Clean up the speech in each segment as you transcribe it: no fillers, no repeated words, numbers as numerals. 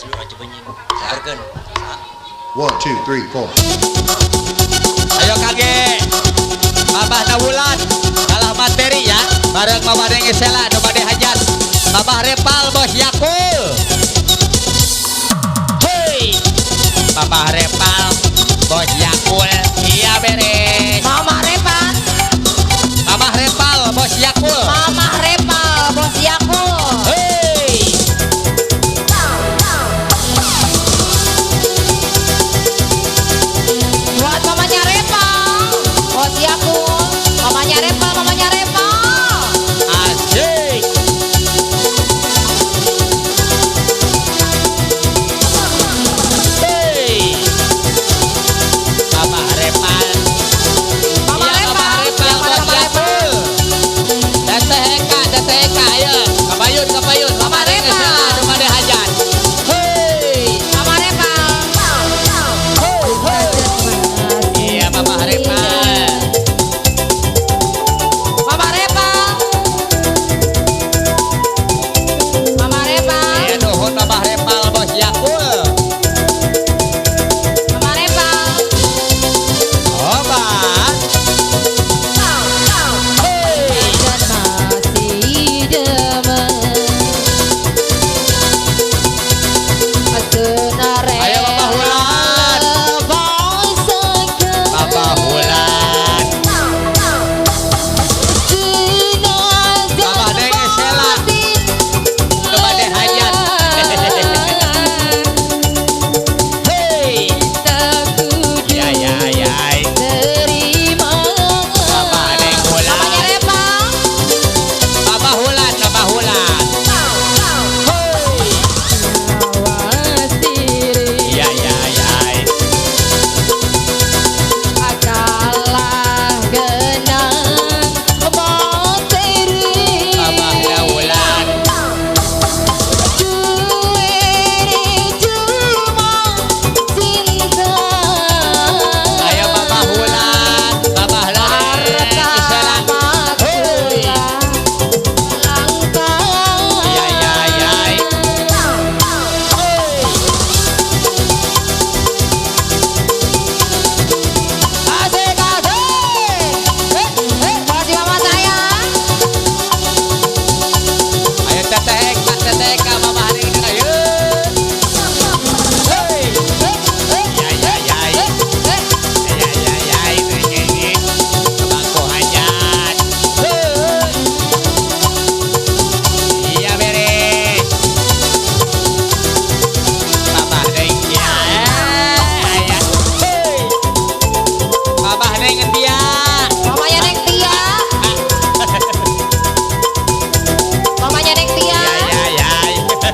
Saarkeun. 1, 2, 3, 4. Ayo kage. Babah Nawulan kalah materi ya. Bareng Mama Deng Esela nu bade hajat. Babah Repal Bos Yakul. Hei. Babah Repal Bos Yakul. Iya beres. Mama Repal. Babah Repal Bos Yakul. Mama Repal Bos Yakul. Hei. Buat mamanya Repal Bos Yakul. Mamanya Repal, mamanya Repal. Asik. Hei. Babah Repal. Mama Iya, Repal, Babah Repal yang Bos mana Mama Repal? Yakul. Teteh Eka, Teteh Eka, ayo. Kapayun, kapayun. Mama Mama Deng Repal. Esela nu bade hajat. Hei. Mama Repal. Hei, hei. Iya, Babah Repal. Mama Repal. Mama Repal. Iya, nuhun Babah Repal Bos Yakul. Mama Repal. Obat. Hei. Ayo Babah Hulan. Babah Hulan. Babah Deng Esela. Nu bade hajat. Hei. Ya ya ya. Babah Deng Hulan. Mamanya Repal. Babah Hulan, Babah Hulan. Hei. Ya ya ya. Babah Daulan. Ayo Babah Hulan, Babah Deng Esela. Hei. Ya ya ya. Hei. Asik asik. Masih mama saya. Ayo Teteh Eka, Teteh Eka, Mama Deng ayo. Hei. Ya ya ya. Ya ya ya. Ini bangku hajat. Hei. Iya beres. Babah Deng ya. Aya. Hei. Babah Deng dia. Mamanya Neng Tia. Mamanya Neng Tia. Ya ya ya.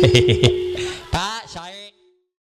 Hehehe.